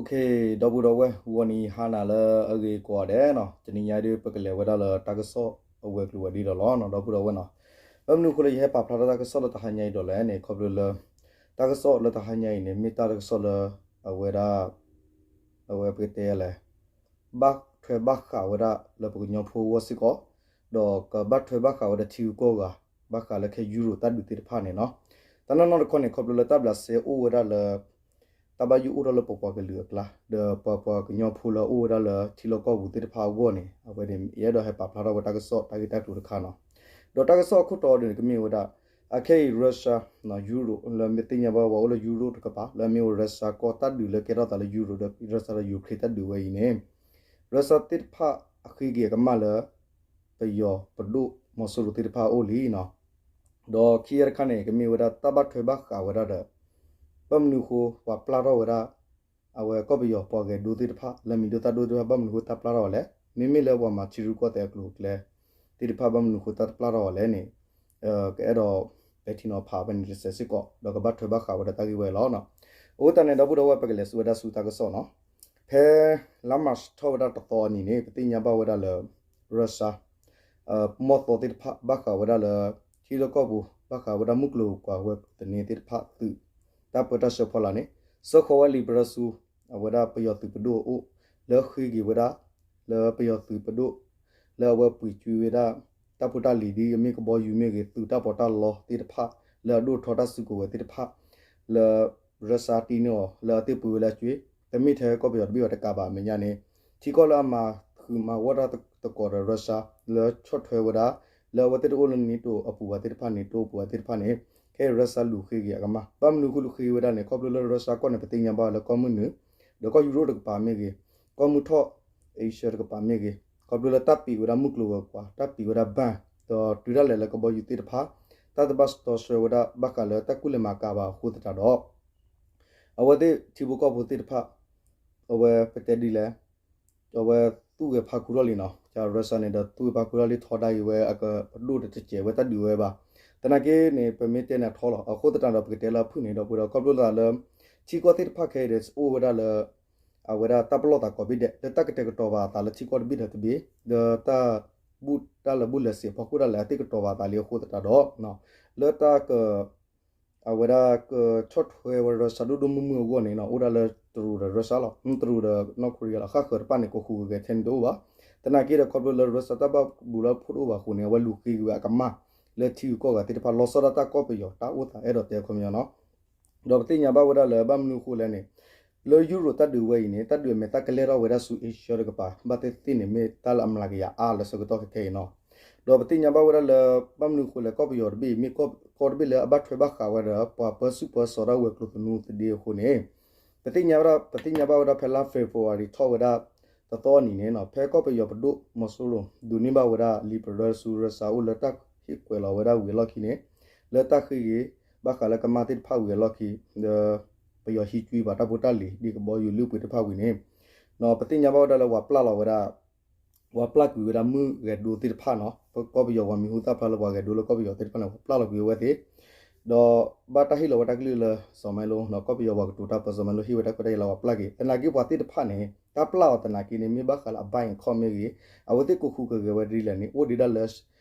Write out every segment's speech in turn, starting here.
ကဲ ဒီပုၢ်ဒီဝဲၢ် ဂီၤနံၤဟါနၤလၢအဂ့ၤကိးဂၤဒဲးနီၤ, တနံၤညါဒ်ပကလဲၤဝဲဒၣ်လၢတၢ်ကစီၣ်အဝဲၤကျိၤဝဲၤဒ့ဒီးလီၤနီၤ ဒီပုၢ်ဒီဝဲၢ်နီၤ. ဘၣ်မနုၤအဃိလၢ ယဟဲပာ်ဖျါထီၣ်တၢ်ကစီၣ်လၢတဟါညါအံၤဒီးလဲၣ်န့ၣ် ခီဖျိလၢ တၢ်ကစီၣ်လၢတဟါညါအံၤန့ၣ် မ့ၢ်တၢ်ကစီၣ်လၢ အဝဲဒၣ် အဝဲပကတဲလဲၣ် ဘၣ်ထွဲဘၣ်ဃးဝဲဒၣ်လၢပကညီဖိအဂီၢ်စ့ၢ်ကီး, ဒီးကဘၣ်ထွဲဘၣ်ဃးဝဲဒၣ်ထံဂုၤကီၢ်ဂၤ ဘၣ်ဃးလၢခဲယူရိၤတၢ်ဒုးသ့ၣ်တဖၣ်န့ၣ်နီၤ. တၢ်နီၢ်နီၢ်တခီန့ၣ် ခီဖျိလၢတၢ်ဘျးစဲအိၣ်ဝဲဒၣ်လၢ တၢ်ဘၣ်ယိၣ်အိၣ်ထီၣ်လၢပပှၤကလုာ်အကျါ ဒီးပှၤပှၤကညီဖိလၢအအိၣ်ဝဲဒၣ်လၢထံလီၢ်ကီၢ်ပူၤသ့ၣ်တဖၣ်အဂီၢ်န့ၣ် အဝဲန့ၣ် ယအဲၣ်ဒိးဟဲပာ်ဖျါထီၣ်ဝဲတၢ်ကစီၣ်တၢ်ဂ့ၢ်တၢ်ကျိၤတခါနီၤ. ဒီးတၢ်ကစီၣ်အခိၣ်တီအံၤန့ၣ် ကမ့ၢ်ဝဲဒၣ် အခဲအံၤ Russia ယူရိၤ လၢမ့ၢ်သ့ၣ်ညါဘၣ်ပှၤအိၣ်လၢယူရိၤတကပၤ လၢအမ့ၢ်ဝဲ Russia ကီၢ်တၢ်ဒုးလၢကဲထီၣ်သးလၢယူရိၤဒီး Russia ဒီးယူၤခရ့ၣ်တၢ်ဒုးဝဲအံၤန့ၣ် Russia သ့ၣ်တဖၣ်အဃ့က့ၤအကမၣ်လၢ ပယီၤပဒိၣ်မီၤစိရိၤသ့ၣ်တဖၣ်အအိၣ်လံနီၤ. ဒီးခံဂၤတခါန့ၣ် ကမ့ၢ်ဝဲဒၣ်တၢ်ဘၣ်ထွဲဘၣ်ဃးဝဲဒၣ်ဒီး ဘၣ်မနုၤအဃိ ပှၤပျၢ်ထီၣ်ဝဲဒၣ် အဝဲကီၢ်ပယီၤပှၤဂဲၤဒိသ့ၣ်တဖၣ် လၢမံၤဒိၣ်သၣ်ဒိသ့ၣ်တဖၣ် ဘၣ်မနုၤအဃိတၢ်ပျၢ်ထီၣ်အီၤလဲၣ်, မ့မ့ၢ်လၢပှၤမၤထံရူၢ်ကီၢ်သဲးအကျိၤအကျဲသ့ၣ်တဖၣ် ဘၣ်မနုၤအဃိတၢ်တပျၢ်ထီၣ်အီၤလဲၣ်န့ၣ် ကအဲၣ်ဒိးပဲာ်ထံနီၤဖးဖဲန့ၣ်တစဲးစ့ၢ်ကီး ဒီးကဘၣ်ထွဲဘၣ်ဃးဝဲဒၣ်တၢ်ဂ့ၢ်ဝဲလီၤ. အဃိသတးန့ၣ် ဒီပုၢ်ဒီဝဲၢ် ပကလဲၤဆူဝဲဒၣ်ဆူတၢ်ကစီၣ်နီၤ. ဖဲလါမၢ်ၡးထီၣ်ဝဲဒၣ်တသီအနံၤန့ၣ် ပသ့ၣ်ညါဘၣ်ဝဲဒၣ်လၢ Russia မီၢ်သီသ့ၣ်တဖၣ် ဘၣ်ဃးဝဲဒၣ်လၢ ထံလီၢ်ကီၢ်ပူၤ ဘၣ်ဃးဝဲဒၣ်မုၢ်ကျိၤဝဲၤကွာ်ဝဲၤကျိၤသန့သ့ၣ်တဖၣ်သုး တၢ်ပၢတၢ်ဆှၢဖီလာ်န့ၣ် စၢဃီၤဝဲလံာ်ပရၢဆူ အဝဲဒၣ်ပယီၤသုးပဒိၣ်အအိၣ် လၢဃ့က့ၤဝဲဒၣ် လၢပယီၤသုးပဒိၣ် လၢအဝဲပှ့ၤကွံာ်ဝဲဒၣ် တၢ်ဖိတၢ်လံၤဒ်အမ့ၢ်ကဘီယူၤမ့ၢ်ဂ့ၤ သုးတၢ်ပီးတၢ်လီသ့ၣ်တဖၣ် လၢအဒိၣ်ထီၣ်တၢ်စုကဝဲၤသ့ၣ်တဖၣ် လၢ Russia တံၢ်န့ၢ်အီၤ လၢအသ့ၣ်ပှ့ၤဝဲလၢအကွ့ တမ့ၢ်ထဲကီၢ်ပယီၤတဘ့ၣ်အီၤတကးဘၣ်အမဲာ်ညါန့ၣ် ထံကီၢ်လၢအမၤဃုာ်မၤဂီၢ်တၢ်သကိးဒီး Russia လၢဆီၣ်ထွဲဝဲဒၣ် လၢအဝဲသ့ၣ်တအိၣ်လၢ NATO အပူၤဘၣ်သ့ၣ်တဖၣ် NATO အပူၤဘၣ်သ့ၣ်တဖၣ်န့ၣ် ခဲအံၤ Russia လူၤဃ့က့ၤအကမၣ် ဘၣ်မနုၤဃိလူၤဃ့က့ၤဝဲဒၣ်န့ၣ် ခီဖျိလၢ Russia ကီၢ်န့ၣ် ပသ့ၣ်ညါဘၣ်လၢကီၢ်မုၢ်နုာ် ဒီးကီၢ်ယူရိတကပၤမ့ၢ်ဂ့ၤ ကီၢ်မုၢ်ထီၣ် Asia တကပၤမ့ၢ်ဂ့ၤ ခီဖျိလၢတၢ်ပံးဝဲဒၣ်မုၢ်ကျိၤဝဲၤကွာ် တၢ်ပံးဝဲဒၣ် ban ဒီးတုၤဒၣ်လဲာ်လၢကဘီယူၤသ့ၣ်တဖၣ် တၢ်တဘၣ်စတီဆှၢဝဲဒၣ်ဘၣ်ဃးလၢတၢ်ကူၣ်လဲၤမၤကၤဘၣ်အဃိသတးဒီး အဝဲသ့ၣ်ထံဖိကီၢ်ဖိသ့ၣ်တဖၣ် အဝဲပတဲဒ်လဲၣ် အဝဲသူၣ်ဂဲၤဖးခူထီၣ်လံနီၤ က Russia န့ၣ်ဒီးသူၣ်ဂဲၤဖးခူထီၣ်လံထီဒါက့ၤဝဲ အကပဒိၣ်တတစဲးဝဲတၢ်ဒုးဝဲဘၣ် သနာ်က့န့ၣ် ပမ့ၢ်တဲန့ၣ်ထီလီၤ အဃိသတးဒီးပကတဲလၢအဖုၣ်န့ၣ်ဒီး ပဒီးခီဖျိသးလၢ ထံကီၢ်သ့ၣ်တဖၣ်ခဲအံၤဒီး အိၣ်ဝဲဒၣ်လၢ အဝဲဒၣ်တၢ်ပလီၢ်သးကိးဘ့ၣ်ဒဲး လၢတၢ်ကတဲာ်ကတီၤဘၣ်အသးလၢထံကီၢ်တဘ့ၣ်ဒီးတဘ့ၣ် ဒီးတၢ်ဘူၣ်တၢ်လၢာ်ဘူၣ်လၢာ်စ့ၢ်အဖီခိၣ်ဒၣ်လဲာ်အသ့ၣ်ကတီၤဘၣ်အသးလံအဃိသတးဒီး လၢတၢ်က အဝဲဒၣ်ကဆီၣ်ထွဲဝဲ Russia ဒိၣ်ဒိၣ်မုၢ်မုၢ်အဂီၢ်န့ၣ် အိၣ်ဒၣ်လၢတရူးဒီး Russia လီၤ. တရူးဒီး North Korea လီၤ. ဃၣ်ဃၢၤတဖၣ်န့ၣ် ကဃုဂဲၤထဲန့ၣ်တအိၣ်ဘၣ်. သနာ်က့ဒီး ခီဖျိလၢ Russia တၢ်ဘၣ်ဘူးလၢဖှိၣ်တအိၣ်ဘၣ်အဃိန့ၣ် အဝဲလူၤဃ့က့ၤဝဲအကမၣ် လၢထံဂုၤကီၢ်ဂၤသ့ၣ်တဖၣ် လီၤဆီဒၣ်တၢ်ကီၢ်ပယီၤတၢ်အိၣ်သး အဲၣ်ဒိးတဲအခီပညီနီၤ. ဒီးပသ့ၣ်ညါဘၣ်ဝဲဒၣ်လၢ ဘၣ်မနုၤအဃိလဲၣ်န့ၣ် လၢယူရိၤတၢ်ဒုးဝဲအံၤန့ၣ် တၢ်ဒုးအမဲာ်သၣ်ကလဲၢ်ထီၣ်ဝဲဒၣ်ဆူ Asia တကပၤ ဘၣ်သ့ၣ်သ့ၣ်န့ၣ် မ့ၢ်တၢ်လၢအမျးကယၤအါလၢဆၢကတီၢ်ခဲခဲအံၤနီၤ. ဒီးပသ့ၣ်ညါဘၣ်ဝဲဒၣ်လၢ ဘၣ်မနုၤအဃိလဲၣ် ကီၢ်ပယီၤတဘ့ၣ်အံၤ မ့ၢ်ကီၢ်တဘ့ၣ်လၢအဘၣ်ထွဲဘၣ်ဃးဝဲဒီး ပှၤပၢဆူၣ်ပၢစိးတၢ်ဝဲၤကျိၤသနူသဒ့အဃိန့ၣ် ပသ့ၣ်ညါဝဲဒၣ် ပသ့ၣ်ညါဘၣ်ဝဲဒၣ်ဖဲလါ February ထီၣ်ဝဲဒၣ် တသီအနံၤန့ၣ်နီၤ ဖဲကီၢ်ပယီၤပဒိၣ်မီၤစိရိၤ ဒိးန့ၢ်ဘၣ်ဝဲဒၣ်လံာ်ပရၢဆူ Russia အိၣ်လၢတၢ်ဟ့ၣ်ကွဲးလီၤဝဲဒၣ်ဝံၤအလီၢ်ခံန့ၣ် လၢတၢ်ဃ့က့ၤ ဘၣ်ဃးလၢကမၣ်သ့ၣ်တဖၣ်ဝံၤအလီၢ်ခံ ဒီး ပယီၤဟံးကွံာ်ပှၤတၢ်ဖိတၢ်လံၤ ဒ်ကဘီယူၤလုၢ်ပှ့ၤတဖၣ်ဝံၤန့ၣ် ပသ့ၣ်ညါဘၣ်ဝဲဒၣ်လၢပှၤပျၢ်လီၤဝဲဒၣ် ပှၤပျၢ်ကွံာ်ဝဲဒၣ်မုၢ်ဂဲၤဒိသ့ၣ်တဖၣ်နီၤ ပကီၢ်ပယီၤပှၤမံၤဟူသၣ်ဖျါလၢပှၤဂဲၤဒိလၢကီၢ်ပယီၤသ့ၣ်တဖၣ်န့ၣ် ပှၤပျၢ်လီၤကွံာ်ဝဲသ့ၣ် ဒီးဘၣ်တၢ်ဟ့ၣ်လီၤဝဲတၢ်ကလုၢ်လၢစီၤမဲလိ ကီၢ်ပယီၤပှၤကတိၤတၢ်ပၢစီၤမဲလိ ဟ့ၣ်ဝဲတၢ်ခွဲးတၢ်ယာ်လၢပှၤပျၢ်က့ၤ သနာ်က့ပှၤသ့ၣ်တဖၣ်န့ၣ် တၢ်ပျၢ်အီၤသနာ်က့န့ၣ် မ့ၢ်ဘၣ်ဃးလၢအဘၣ်အံၤခီၣ်မ့ၢ်ဂ့ၤ အဝဲသ့ၣ်ကဃုကဂဲၤဝဲဒ်လဲၣ်န့ၣ် အိၣ်ဒံးဒၣ်လၢ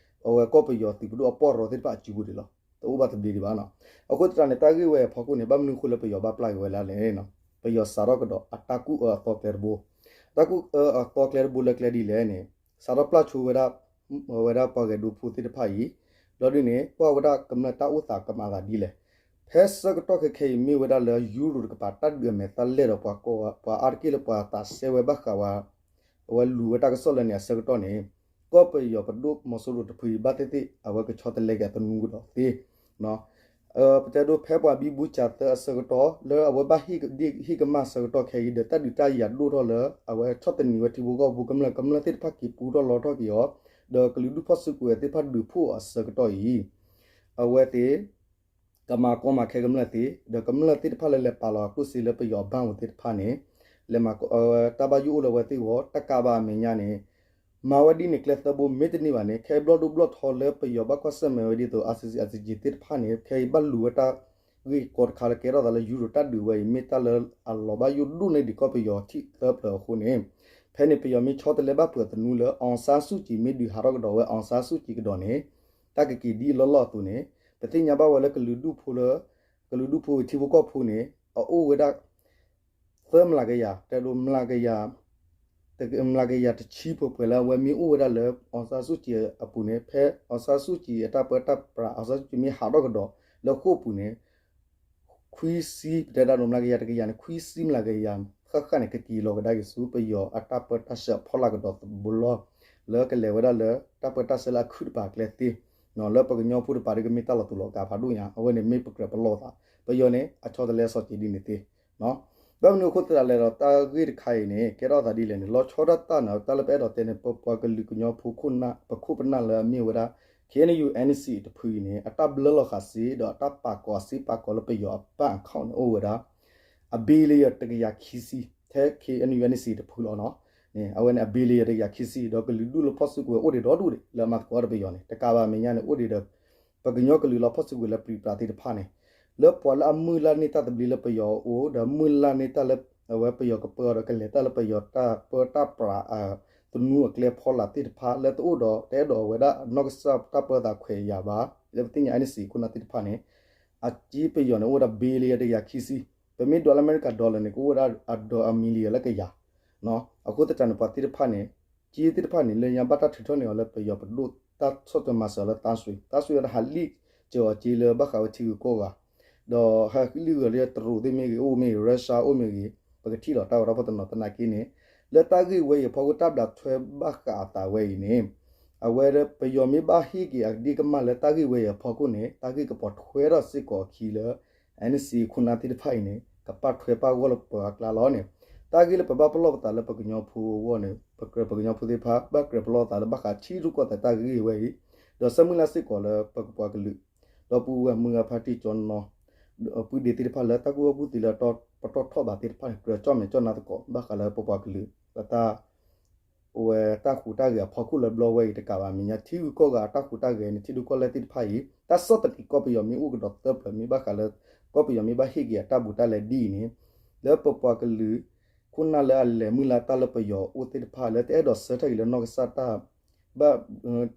အဝဲကီၢ်ပယီၤသုးပဒိၣ်အပီၢ်ရီသ့ၣ်တဖၣ်အစုပူၤဒံးလီၤ. တအိၣ်ဘၣ်သဘျ့ဒံးဘၣ်နီၤ. အဃိသတးန့ၣ် တၢ်ဂ့ၢ်ဝဲအဖီခိၣ်န့ၣ် ဘၣ်မနုၤအဃိလၢပယီၤဘၣ်ပျၢ်က့ၤဝဲလဲၣ်န့ၣ် ပယီၤစးထီၣ်ကဒီးအတၢ်ကူၣ်အၢအသီကျဲတဘိ တၢ်ကူၣ်အၢအသီကျဲတဘိလၢကျဲဒ်လဲၣ်န့ၣ် စးထီၣ်ပျၢ်ဆိဝဲဒၣ် ဝဲဒၣ်ပှၤဂဲၤဒိဖိသ့ၣ်တဖၣ်အံၤ ဒီးဒ်န့ၣ် ကွၢ်ဝဲဒၣ်ကမျၢၢ်တၢ်အိၣ်သးကမၤသးဒ်လဲၣ်. ဖဲဆၢကတီၢ်ခဲခဲအံၤမ့ၢ်ဝဲဒၣ်လၢယူရိၤတကပၤ တၢ်ဒုးအမဲာ်သၣ်လဲၢ်ဒီးပှၤကိး ပှၤအါတက့ၢ်လၢပှၤသးစဲဝဲဘၣ်ဃးဝဲ အဝဲလူၤဝဲတၢ်ကစီၣ်လၢန့ၣ်အဆၢကတီၢ်န့ၣ် ကီၢ်ပယီၤပဒိၣ်မီၤစိရိၤတဖုဘၣ်သ့ၣ်သ့ၣ် အဝဲကဆီတလဲက့ၤအသနူကဒီးသ့ ပတဲဒိဖဲပှၤဘံဘူစၢ်သၢအဆၢကတီၢ် လၢအဝဲဘၣ်ဟ့ၣ်ကမၣ်ဆၢကတီၢ်ခဲအံၤ ဒီးတၢ်ဒုးတၢ်ယၤဒိၣ်ထီၣ်လၢ အဝဲဆီၣ်သနံးဝဲထံဖိကီၢ်ဖိကမျၢၢ် ကမျၢၢ်သ့ၣ်တဖၣ်က့ၤပူထီၣ်လီထီၣ်က့ၤအီၤ ဒီးကလုာ်ဒူၣ်ဖီၣ်စုကဝဲၤသ့ၣ်တဖၣ်ဒုးဖှိၣ်အဆၢကတီၢ်အံၤ အဝဲသ့ၣ် ကမၤကီမၤခဲကမျၢၢ်သ့ ဒီးကမျၢၢ်သ့ၣ်တဖၣ်လၢလဲၤပာ်လီၤအကျိၣ်စ့လၢပယီၤအဘၣ်ဝဲသ့ၣ်တဖၣ်န့ၣ် လဲၤမၤကီ တၢ်ဘၣ်ယိၣ်အိၣ်လၢအဝဲသ့ၣ်အဂီၢ် တကးဘၣ်အမဲာ်ညါန့ၣ် မၤဝဲဒ်န့ၣ်ကျဲသၢဘိမ့ၢ်တန့ၢ်ဘၣ်န့ၣ် ခဲအံၤဘျီၣ်ဒိၣ်ဘျီၣ်ထီလၢပယီၤဘၣ်ကွၢ်ဆၢၣ်မဲာ်ဝဲဒ်သိး RCC RCG သ့ၣ်တဖၣ်န့ၣ် ခဲအံၤဘၣ်လူၤဝဲတၢ် ဂ့ၢ်ကီတခါလၢကဲထီၣ်သးလၢယူရိၤတၢ်ဒုးဝဲအံၤ မ့ၢ်တၢ်လၢအလီၤဘၣ်ယိၣ်ဒိၣ်န့ၢ်ဒံးကီၢ်ပယီၤထံၣ်သၢဖျၢၣ်အဃိန့ၣ်, ဖဲန့ၣ်ပယီၤမ့ၢ်ဆီတလဲဘၣ်ပှၤသနူလၢ အောင်ဆန်းစုကြည် မ့ၢ်ဒုးဟးထီၣ်ကဒီးဝဲ အောင်ဆန်းစုကြည် ကဒီးန့ၣ်, တၢ်ကက့ၤဒ်အလီၢ်လီၢ်အသိးန့ၣ်, ပသ့ၣ်ညါဘၣ်ဝဲလၢကလုာ်ဒူၣ်ဖိလၢ ကလုာ်ဒူၣ်ဖိဝံၤထံဖိကီၢ်ဖိန့ၣ် အအိၣ်ဝဲဒၣ် သၢမျးကယၤ, တဲဒိးမျးကယၤ မျးကယၤတဆံပှဲၤပှဲၤလၢအဝဲမ့ၢ်အိၣ်ဝဲဒၣ်လၢ အောင်ဆန်းစုကြည် အပူၤန့ၣ်, ဖဲ အောင်ဆန်းစုကြည် အတၢ်ပၢတၢ်ပြး အောင်ဆန်းစုကြည် မ့ၢ်ဟးထီၣ်ကဒီး လၢဃိာ်ပူၤန့ၣ်, ခွံဆံ ပတဲဒၣ်ဒိးမျးကယၤတကယၤန့ၣ် ခွံဆံမျးကယၤဃၣ်ဃၣ်န့ၣ် ကက့ၤလီၤကဒါက့ၤဆူပယီၤအတၢ်ပၢတၢ်ဆှၢအဖီလာ်ကဒီးတဘျီလီၤ, လၢကလဲၤဝဲဒၣ်လၢတၢ်ပၢတၢ်ဆှၢလၢအခုတပၤကျဲသ့ လၢပကညီဖိတပၤဒီးကမ့ၢ်တၢ်လီၤတူာ်လီၤကာ်ဖးဒိၣ်ညါ, အဝဲန့ၣ်မ့ၢ်ပကြၢးပလီၢ်သး, ပယီၤန့ၣ် အဆီတလဲအစီၤက့ၤဒ်န့ၣ်သ့ ဘၣ်မနုၤအဃိသတးလဲၣ်ဒီး တၢ်ဂ့ၢ်တခါအံၤန့ၣ် ကဲထီၣ်သးဒ်လဲၣ်န့ၣ် လီၤဆီဒၣ်တၢ်န့ၣ် တၢ်လၢပအဲၣ်ဒိးတဲန့ၣ် ပပှၤကလုာ်ကညီဖိခိၣ်နၢ် ပခိၣ်ပနၢ်လၢအမ့ၢ်ဝဲဒၣ် K N U N C တဖုအံၤန့ၣ် အတၢ်ဘျၢလီၤဃာ်စ့ ဒီးအတၢ်ပာ်ကီၤစ့ပာ်ကီၤလၢပယီၤအပၣ်အခီၣ်န့ၣ် အိၣ်ဝဲဒၣ် အ billion တကယၤခံဆံ ထဲ K N U N C တဖုလီၤနီၤ, အဝဲန့ၣ် အ billion တကယၤခံဆံ ဒီးကလုာ်ဒူၣ်လၢဖီၣ်စုကဝဲၤအိၣ်ဒံးဒီဒူၣ်ဒံး လၢအမၤသကိးဒီးပယီၤန့ၣ် တကးဘၣ်အမဲာ်ညါန့ၣ် အိၣ်ဒံးဒီး ပကညီကလုာ်လၢဖီၣ်စုကဝဲၤလၢပြံပြါသ့ၣ်တဖၣ်န့ၣ်, လၢပှၤလၢအမုၢ်လၢ်န့ၢ်တၢ်သဘျ့လၢပယီၤအအိၣ် ဒီးမုၢ်လၢ်န့ၢ်တၢ်လၢ အဝဲပယီၤကပၢဒီးကလဲၤတၢ်လၢပယီၤတၢ်ပၢတၢ်ပြး သနူအကျဲဖီလာ်သ့ၣ်တဖၣ် လၢတအိၣ်ဒီးတအဲၣ်ဒိးအဝဲဒၣ်နီၢ်ကစၢ်တၢ်ပၢသးခွဲးယာ်ဘၣ်, လၢပသ့ၣ်ညါ N C ခိၣ်နၢ်သ့ၣ်တဖၣ်န့ၣ်, အစ့ပယီၤန့ၣ် အိၣ်ဝဲဒၣ် billion တကယၤခံဆံ, ပမ့ၢ်ဒွးလၢအမဲရကၤ dollar န့ၣ် ကအိၣ်ဝဲဒၣ်အဒိ အ million လၢကယၤ အဃိသတးန့ၣ် ပှၤသ့ၣ်တဖၣ်န့ၣ်, စ့သ့ၣ်တဖၣ်န့ၣ် လၢညါဘၣ်တၢ်ထုးထီၣ်န့ၢ်အီၤလၢပယီၤပဒိၣ်တၢ်ဆီၣ်ထွဲမၤစၢၤလၢတၢ်စွ့, တၢ်စွ့အီၤဒီးဟးလံၣ်စၢၤအီၤစ့လၢဘၣ်ဃးဝဲထံဂုၤကီၢ်ဂၤ, ဒီးဟးလံၣ်ဂၢၢ်လၢတရူးသ့ၣ်မ့ၢ်ဂ့ၤ အိၣ်မ့ၢ်ဂ့ၤ Russia အိၣ်မ့ၢ်ဂ့ၤ, ပကထံၣ်လီၤတၢ်ဝဲဒၣ်ဖီၣ်တနီၤသနာ်က့န့ၣ်, လၢတၢ်ဂ့ၢ်ဝဲအံၤအဖီခိၣ် တၢ်ဘျးထွဲဘၣ်ဃးအသးဝဲအံၤန့ၣ်, အဝဲပယီၤမ့ၢ်ဘၣ်ဟ့ၣ်က့ၤအကဒံကမၢ်လၢတၢ်ဂ့ၢ်ဝဲအံၤအဖီခိၣ်န့ၣ် တၢ်ဂ့ၢ်ကပိာ်ထွဲထီၣ်စ့ၢ်ကီးအခံလၢ N C ခိၣ်နၢ်သ့ၣ်တဖၣ်အံၤန့ၣ် ကပာ်ထွဲပာ်ဂီၢ်လၢပှၤအကျါလီၤန့ၣ်, တၢ်ဂ့ၢ်လၢပဘၣ်ပလီၢ်ပသးလၢပကညီဖိအဂီၢ်န့ၣ် ပကြၢးပကညီဖိသ့ၣ်တဖၣ် ဘၣ်ကြၢးပလီၢ်သးလၢဘၣ်ဃးထံရူၢ်ကီၢ်သဲးတၢ်ဂ့ၢ်ဝဲအံၤ, ဒီးဆၢမုၢ်လၢ်စ့ၢ်ကီးလၢပကပှၤကလုာ် ဒီပုၢ်ဝဲၢ်မုၢ်ဂၤဖါတံၢ်ကၠီနီၤ ပုၢ်ဒ့သ့ၣ်တဖၣ်လၢတၢ်ကူၣ်ဘၣ်ကူၣ်သ့လၢပတီၢ်ထီၣ်ဘးသ့ၣ်တဖၣ်န့ၣ် ကြၢးကၠီၣ်မဲာ်ကၠီၣ်နါသကိး ဘၣ်ဃးလၢပပှၤကလုာ် ပတၢ် အဝဲတၢ်ဟူးတၢ်ဂဲၤအဖီခိၣ်လၢဘျီဝဲအံၤတကးဘၣ် မဲာ်ညါထံဂုၤကီၢ်ဂၤအတၢ်ဟူးတၢ်ဂဲၤန့ၣ် ထံဒိၣ်ကီၢ်လဲၢ်သ့ၣ်တဖၣ်အံၤ တၢ်ဆီၣ်သနံးကီၢ်ပယီၤမ့ၢ်အိၣ်ကဒီးသၢဖျၢၣ် မ့ၢ်ဘၣ်ဃးလၢ ကီၢ်ပယီၤမ့ၢ်ဘၣ်ဟ့ၣ်က့ၤအတၢ်ဘူးတၢ်လဲဒ်အံၤန့ၣ် လၢပပှၤကလုာ် ခိၣ်နၢ်လၢအလဲၤမုၢ်လၢ်တၢ်လၢပယီၤအိၣ်သ့ၣ်တဖၣ် လၢတအဲၣ်ဒိးဆၢထၢၣ်က့ၤလၢနီၢ်ကစၢ်တၢ် ဘၣ်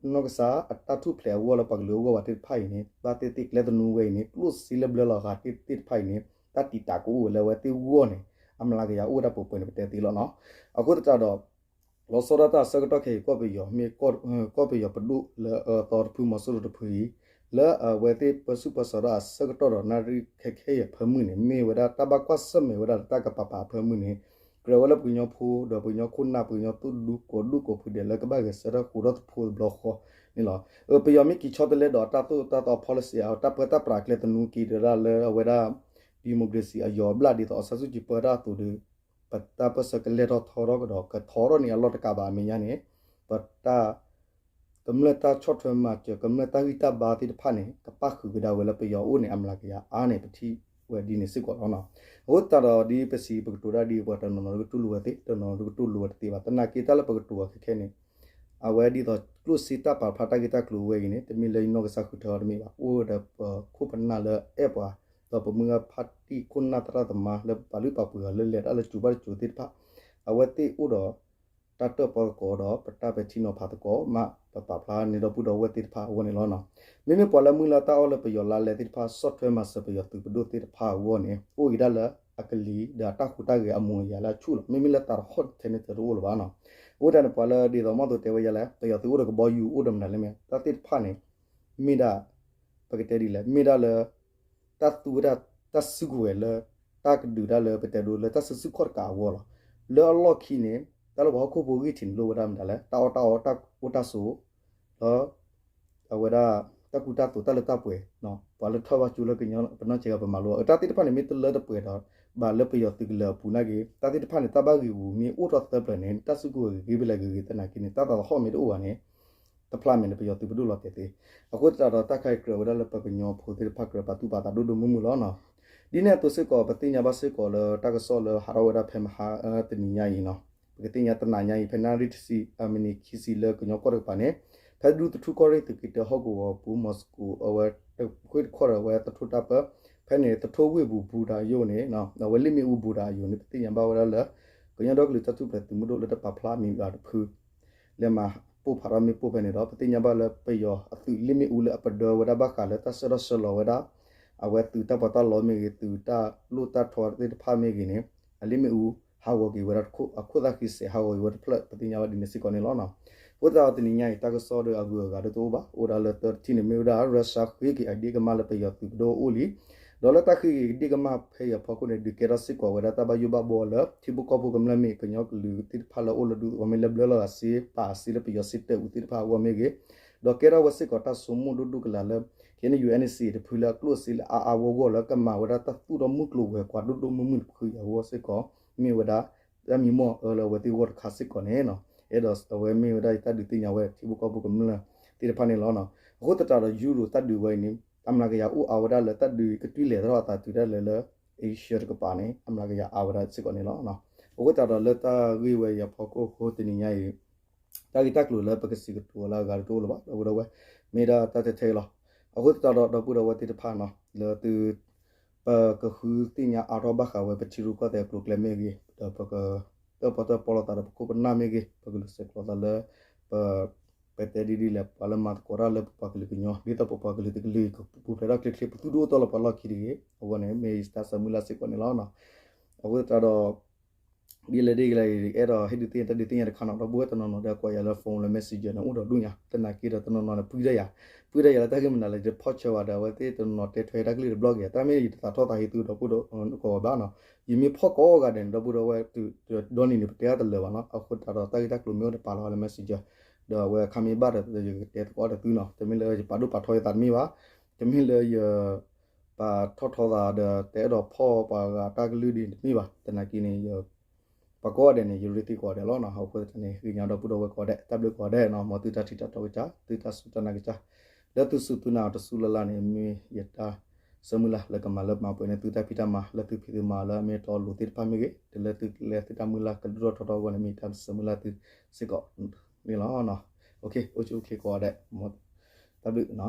နီၢ်ကစၢ်အတၢ်ထူၣ်ဖျဲးအဂီၢ်လၢပှၤကလုာ်အဂီၢ်ဘၣ်သ့ၣ်တဖၣ်အံၤန့ၣ် ဘၣ်သ့ၣ်သ့ၣ်ကျဲသနူဝဲအံၤန့ၣ် ကျိၣ်စ့လၢဘျၢလီၤဂာ်သ့ၣ်တဖၣ်အံၤန့ၣ် တၢ်တံာ်တာ်ကအိၣ်ဝဲလၢအဝဲသ့ၣ်ဂီၢ်န့ၣ် အမျးကယၤအိၣ်ဝဲဒၣ်ပှဲၤပှဲၤန့ၣ် ပတဲသ့လီၤနီၤ. အဃိသတးဒီး လီၤဆီဒၣ်တၢ်အဆၢကတီၢ်ခဲအံၤ ကီၢ်ပယီၤမ့ၢ် ကီၢ်ပယီၤပဒိၣ်လၢအအၢသီတဖု မီၤစိရိၤတဖုအံၤ လၢအဝဲသ့ၣ်ပၢဆူၣ်ပၢစိးဒီးအဆၢကတီၢ်ဒီးနၣ်ရံၣ်ခဲခဲအံၤအဖၢမုၢ်န့ၣ် မ့ၢ်ဝဲဒၣ်တၢ်ဘၣ်ကွၢ်ဆၢၣ်မဲာ်ဝဲဒၣ်လၢတၢ်ကပၤပၤအဖၢမုၢ်န့ၣ် ကြၢးဝဲလၢပကညီဖိ ဒီးပကညီခိၣ်နၢ် ပကညီသူၣ်ဒူကိးဒူၣ်ကိးဖုဒဲး လၢကဘၣ်ဂဲၤဆၢထၢၣ်ဃိးထီၣ်သဖှိၣ်တဘျီဃီန့ၣ်လီၤ. ပယီၤမ့ၢ်က့ၤဆီတလဲဒီးတၢ်သိၣ်တၢ်သီ policy အတၢ်ပၢတၢ်ပြးကျဲသနူက့ၤဒီးဒၣ်လၢအဝဲဒၣ် democracy အယီၤအဘျၣ်ဒ်သိး အောင်ဆန်းစုကြည် ပၢတၢ်အသိးဒီး ပတၢ်ပၢဆှၢကလဲၤထီၣ်ထီထီၣ်ကဒီး ကထီထီၣ်န့ၣ်အလီၢ်တကးဘၣ်အမဲာ်ညါန့ၣ် ပတၢ် ကမျၢၢ်တၢ်ဆီၣ်ထွဲမၤစၢၤ ကမျၢၢ်တၢ်ဂံၢ်တၢ်ဘါသ့ၣ်တဖၣ်န့ၣ် ကပၣ်ဃုာ်ကဒါဝဲလၢပယီၤအအိၣ်န့ၣ်အမျးကယၤအါန့ၣ် ပထံၣ်ဝဲဒ်န့ၣ်စ့ၢ်ကီးလီၤ. အဃိသတးဒီးဒ်ပစံးပကတိၤဒၣ်ဒ်ပှၤတနီၤနီၤကတူၢ်လိာ်ဝဲသ့ တနီၤနီၤကတူၢ်လိာ်ဝဲတသ့ဘၣ် သနာ်က့တၢ်လၢပကတိၤဝဲခဲခဲန့ၣ် အဝဲဒ်သိးကျိၣ်စ့တၢ်ပာ်ဖျါတၢ်ဂ့ၢ်တၢ်ကျိၤဝဲအံၤန့ၣ် တမ့ၢ်လၢနီၢ်ကစၢ်ဃုထၢအီၤတမ့ၢ်ဘၣ် အိၣ်ဝဲဒီးပခိၣ်ပနၢ်လၢအဲၣ်ပှၤ ဒီးပမုၢ်ဂၤဖါတံၢ်ခိၣ်နၢ်သရၣ်သမါလၢပပာ်လုၢ်ပာ်ပှ့ၤအီၤလၢလဲၤတၢ်လၢစူၤဘၣ်တစူၤသ့ၣ်တဖၣ် အဝဲသ့ၣ်အိၣ်ဒီး တၢ်တၢၣ်ပီၣ်သကိးဒီး ပတၢ်ပဲာ်ထံနီၤဖးသကိးမး ပပာ်ဖျါန့ၢ်ဒီပုၢ်ဒီဝဲၢ်သ့ၣ်တဖၣ်အဂီၢ်န့ၣ်လီၤ. မ့မ့ၢ်ပှၤလၢမုၢ်လၢ်တၢ်အီၣ်လၢပယီၤလါလဲသ့ၣ်တဖၣ် ဆီၣ်ထွဲမၤစၢၤပယီၤသုးပဒိၣ်သ့ၣ်တဖၣ်အဂီၢ်န့ၣ် အိၣ်က့ၤဒၣ်လၢအကလံၤဒီးအတၢ်ဟူးတၢ်ဂဲၤအမူးအယၤလၢအဆူၣ်လီၤ. မ့မ့ၢ်လၢသးတဟီၣ်ထဲန့ၣ်တအိၣ်လၢၤဘၣ်နီၤ. အဃိသတးန့ၣ် ပှၤလၢဒ်သိးမီၢ်သိးတဲဝဲယၤလဲၣ် ပယီၤသုးအိၣ်ဒီးကဘီယူၤအိၣ်ဒီးမနုၤလဲၣ်မ့ၢ် တၢ်သ့ၣ်တဖၣ်န့ၣ် မ့ၢ်ဒၣ် ပကတဲဒ်လဲၣ် မ့ၢ်ဒၣ်လၢ တၢ်သူဝဲဒၣ် တၢ်စုကဝဲၤလၢ တၢ်ကဒုးဒၣ်လၢပတဲဒိလၢတၢ်စုဆူၣ်ခီၣ်တကးအဂီၢ်လီၤ. လၢအလီၢ်ခံန့ၣ် တၢ်လၢပှၤဟီၣ်ခိၣ်ဖိဂံၢ်ထံးန့ၣ်လိၣ်ဝဲဒၣ်မနုၤလဲၣ် တၢ်အီၣ်တၢ်အီ တၢ်အိၣ်တၢ်ဆိး လၢ အဝဲဒၣ် တၢ်ကူတၢ်သိးတၢ်လၢတၢ်ပှဲၤ ပှၤလၢထီၣ်ဘၣ်ကၠိလၢပနီၢ်ဆဲးဂၤပမၤလိအီၤ တၢ်သ့ၣ်တဖၣ်န့ၣ် မ့ၢ်တလၢတပှဲၤဒီး ဘၣ်လၢပယီၤသုးကလၢၤအပူၤနာ်က့ တၢ်သ့ၣ်တဖၣ်န့ၣ် တၢ်ဘၣ်ဂံာ်ဂူာ်မ့ၢ်အိၣ်ထီၣ်သၢဖျၢၣ်န့ၣ် တၢ်စုကဝဲၤဂ့ၤဂ့ၤဘဲလဲၣ်ဂ့ၤဂ့ၤသနာ်က့န့ၣ် တၢ်သးသဟီၣ်မ့ၢ်တအိၣ်ဘၣ်န့ၣ် တဖျါမဲာ်န့ၣ် ပယီၤသုးပဒိၣ်လီၤတဲာ်သ့. အဃိသတးဒီးတၢ်ခါအံၤကြၢးဝဲဒၣ်လၢပကညီဖိသ့ၣ်တဖၣ်ကြၢးပာ်သူၣ်ပာ်သးဒိၣ်ဒိၣ်မုၢ်မုၢ်လီၤနီၤ. ဒ်န့ၣ်အသိးစ့ၢ်ကီး ပသ့ၣ်ညါဘၣ်စ့ၢ်ကီးလၢတၢ်ကစီၣ်လၢဟးထီၣ်ဝဲဒၣ်ဖဲမဟါတနံၤညါအံၤနီၤ. ပကသ့ၣ်ညါတနၤညါအံၤ ဖဲနၣ်ရံၣ်တဆံ အမံးနံးခံဆံလၢကညီကီၢ်တကပၤန့ၣ် ဖဲဒူသထူၣ်ကီၢ်ရ့ၣ်သုးက့တၢဟီၣ်ကဝီၤပူၤ မီၤစကိး အဝဲတခွ့ၣ်တခီၣ်ဒီးအဝဲသထူၣ်တၢ်ပၢ ဖဲ ဖဲန့ၣ် သထိၣ်ဝ့ၢ်ပူၤ ဘူၣ်တၢ်ယိာ်န့ၣ် အဝဲလ့ၣ်မ့ၣ်အူဘူၣ်တၢ်ယိာ်န့ၣ် ပသ့ၣ်ညါဘၣ်ဝဲဒၣ်လၢ ကညီဒီကလုာ်တၢ်ထူၣ်ဖျဲးသုးမုၢ်ဒိၣ်လၢတပာ်ဖျါမံၤဘၣ်တဖု လဲၤမၤပိၢ်ဖးထီၣ်မ့ၣ်ပိၢ်ဖဲန့ၣ်ဒီး ပသ့ၣ်ညါဘၣ်လၢပယီၤအသုးလ့ၣ်မ့ၣ်အူလၢအပဒၢဝဲဒၣ်ဘၣ်ဃးလၢတၢ်ဆှၢထီၣ်ဆှၢလီၤဝဲဒၣ် အဝဲသုးတၢ်ပီးတၢ်လီမ့ၢ်ဂ့ၤ သုးတၢ်လိၣ်တၢ်ထီသ့ၣ်တဖၣ်မ့ၢ်ဂ့ၤန့ၣ် အလ့ၣ်မ့ၣ်အူဟးဂီၤက့ၤဝဲဒၣ်တခိၣ် အခိၣ်သၣ်ဃံစဲးဟးဂီၤက့ၤဝဲတဖျၢၣ် ပသ့ၣ်ညါဝဲဒ်န့ၣ်စ့ၢ်ကီးန့ၣ်လီၤ. အဃိသတးဒီးတနံၤညါအံၤ တၢ်ကစီၣ်ဒီးအဂုၤအဂၤဒ်တအိၣ်ဘၣ် အိၣ်ဒၣ်လၢသၢထံၣ်န့ၣ် မ့ၢ်ဝဲဒၣ် Russia ဃ့က့ၤအဒ့ကမၢ်လၢပယီၤသုးပဒိၣ်အအိၣ်လံ ဒီးလၢတၢ်ဃ့က့ၤဒ့ကမၢ်ဖဲအံၤအဖီခိၣ်န့ၣ် ဒုးကဲထီၣ်စ့ၢ်ကီးဝဲဒၣ်တၢ်ဘၣ်ယိၣ်ဘၣ်ဘှီလၢ ထံဖိကီၢ်ဖိကမျၢၢ်မ့ၢ် ကညီကလုာ်သ့ၣ်တဖၣ်လၢအိၣ်လၢဒူသဝီမ့ၢ်လၢဘျၢလီၤဂာ်စ့ ပာ်စ့လၢပယီၤစ့တၢးအူသ့ၣ်တဖၣ်အဂီၢ်မ့ၢ်ဂ့ၤ, ဒီးကဲထီၣ်ဝဲစ့ၢ်ကီးတၢ်ဆိကမိၣ်ဒိၣ်ဒိၣ်ကလာ်လၢ ခဲအံၤ ယူၣ်အဲၣ်အ့ၣ်စံၣ် တဖုလၢအကျိၣ်အစ့လၢအါအါဂီၢ်ဂီၢ်လၢကမၤဝဲဒၣ်တၢ်သူၣ်ထီၣ်မုၢ်ကျိၤဝဲၤကွာ်ဒိၣ်ဒိၣ်မုၢ်မုၢ်တဖုအံၤအဂီၢ်စ့ၢ်ကီး မ့ၢ်ဝဲဒၣ် တၢ်မံမီၢ်အၢလၢအဝဲသ့ၣ်ဂီၢ်တခါစ့ၢ်ကီးန့ၣ် အဲၣ်ဒိးအဝဲမ့ၢ်ဝဲဒၣ်ယတၢ်ဒုးသ့ၣ်ညါဝဲထံဖိကီၢ်ဖိကမျၢၢ်သ့ၣ်တဖၣ်န့ၣ်လီၤ. အဃိသတးဒီး ယူရိၤတၢ်ဒုးဝဲအံၤန့ၣ် အမျးကယၤအိၣ်အါဝဲဒၣ်လၢတၢ်ဒုးကတုၤလဲၤထီၣ်အသးတုၤဒၣ်လဲာ်လၢ Asia တကပၤန့ၣ် အမျးကယၤအါဝဲဒၣ်စ့ၢ်ကီးန့ၣ်လီၤ. အဃိသတးဒီးလၢတၢ်ဂ့ၢ်ဝဲအံၤအဖီခိၣ်အဃိတနံၤညါအံၤ တၢ်ဂ့ၢ်တၢ်ကျိၤလၢပကစံးကတိၤလၢအဂၤတအိၣ်လၢၤဘၣ် ဒီပုၢ်ဒီဝဲၢ် မ့ၢ်ဒၣ်တၢ်ထဲထဲအံၤလီၤ. အဃိသတးဒီး ဒီပုၢ်ဒီဝဲၢ်သ့ၣ်တဖၣ်န့ၣ် လၢသု ပကဃုသ့ၣ်ညါအါထီၣ်ဘၣ်ဃးဝဲပထံရူၢ်ကီၢ်သဲးအကျိၤအကျဲမ့ၢ်ဂ့ၤ ဒီးပက တၢၣ်ပီၣ်တၢၣ်ပီလိာ်သးဒီးပခိၣ်ပနၢ်မ့ၢ်ဂ့ၤ ပကလူၤဆဲးကျိးသးလၢ ပ ပတဲဒ်ဒ်လဲၣ် ပှၤလၢမၤသကိးတၢ်လၢပပှၤကလုာ်ကညီ ဒ်သိးပပှၤကလုာ်တကလုာ်ကပူၤဖျဲးထီၣ်ချ့ချ့ ပသူၣ်ဒိၣ်အိၣ်တီၢ်လီၤပှၤလီၢ်ခံတဂ့ၤ အဝဲန့ၣ် မ့ၢ်တၢ်ဆၢမုၢ်လၢ်စ့ၢ်ကီးန့ၣ်လီၤ. အဃိသတးဒီး ဒ်လဲၣ်ဒ်လဲၣ် အဲၣ်ဒိးဟ့ၣ်ဒုးသ့ၣ်ညါတၢ်ဒုးသ့ၣ်ညါတခါန့ၣ် ဒီပုၢ်ဝဲၢ်တနီၤနီၤဒီးကွၢ်ယၤလၢ phone လၢ messenger န့ၣ် အိၣ်ဒီးဒူၣ်ညါ သနာ်က့ဒီးတနီၤနီၤန့ၣ် ပှံၢ်တၢ်ယၤ ပှံၢ်တၢ်ယၤလၢတၢ်ဂ့ၢ်မနုၤလဲၣ် ယတဖီၣ်ဆၢဘၣ်ဒီး အဝဲသ့ၣ်တနီၤနီၤတဲထွဲတၢ်ကလုၢ်တဘျီက့ၤ တၢ်မ့ၢ်ယတသးထီၣ်သးဟ့သူဒီပုၢ်ဒီဝဲၢ်ဘၣ်နီၤ ယမ့ၢ်ဖီၣ်ကိးဂၤဒဲးန့ၣ် ဒီပုၢ်ဒီဝဲၢ် ဒီနံၤန့ၣ် ပတဲအါတလၢာ်ဘၣ်နီၤ အဃိသတးဒီးတၢ်ဂ့ၢ်တၢ်ကျိၤမ့ၢ်အိၣ်ဒီးပာ်လီၤလၢ messenger ဒီးအဝဲအခါမ့ၢ်ဘၣ်ဒီး ယကတဲသကိးဒီးသုနီၤ တမ့ၢ်လၢယပာ်ဒိၣ်ပာ်ထီယသးတမ့ၢ်ဘၣ် တမ့ၢ်လၢယ ပာ်ထီၣ်ထီသးဒီးတအဲၣ်ဒိးဖီၣ်ပှၤဂၤတၢ်ကလုၢ်ဒ်န့ၣ်တမ့ၢ်ဘၣ် သနာ်က့န့ၣ် ယ ပှၤကိးဂၤဒဲးန့ၣ် ယရ့သ့ကိးဂၤဒဲးလီၤနီၤ အဃိသတးန့ၣ် ဂ့ၤညါဒီပုၢ်ဒီဝဲၢ်ကိးဂၤဒဲး တၢ်ဘျုးကိးဂၤဒဲးနီၤ မ်သုတၢ်ထံၣ်တၢ်တီကစၢ် သုတၢ်စူၢ်တၢ်နာ်ကစၢ် လၢသုစူၢ်သုနာ်အီၤတစူၢ်လၢ်လၢ်န့ၣ် မ့ၢ်ယတၢ်ဆၢမုၢ်လၢ်လၢကမၤလၢမၤပှဲၤန့ၢ်သုတၢ်ဖံးတၢ်မၤ လၢသုဖံးသုမၤလၢအမ့ၢ်တီအလိၤသ့ၣ်တဖၣ်မ့ၢ်ဂ့ၤ တုၤလၢသုကျဲသုတၢ်မုၢ်လၢ်ကဒိၣ်ထီၣ်ထီထီၣ်အဂီၢ်န့ၣ် မ့ၢ်တၢ်ဆၢမုၢ်လၢ်သုစ့ၢ်ကီးန့ၣ်လီၤ. အိၣ်ဆူၣ်အိၣ်ချ့ကိးဂၤဒဲး တၢ်ဘျုးနီၤ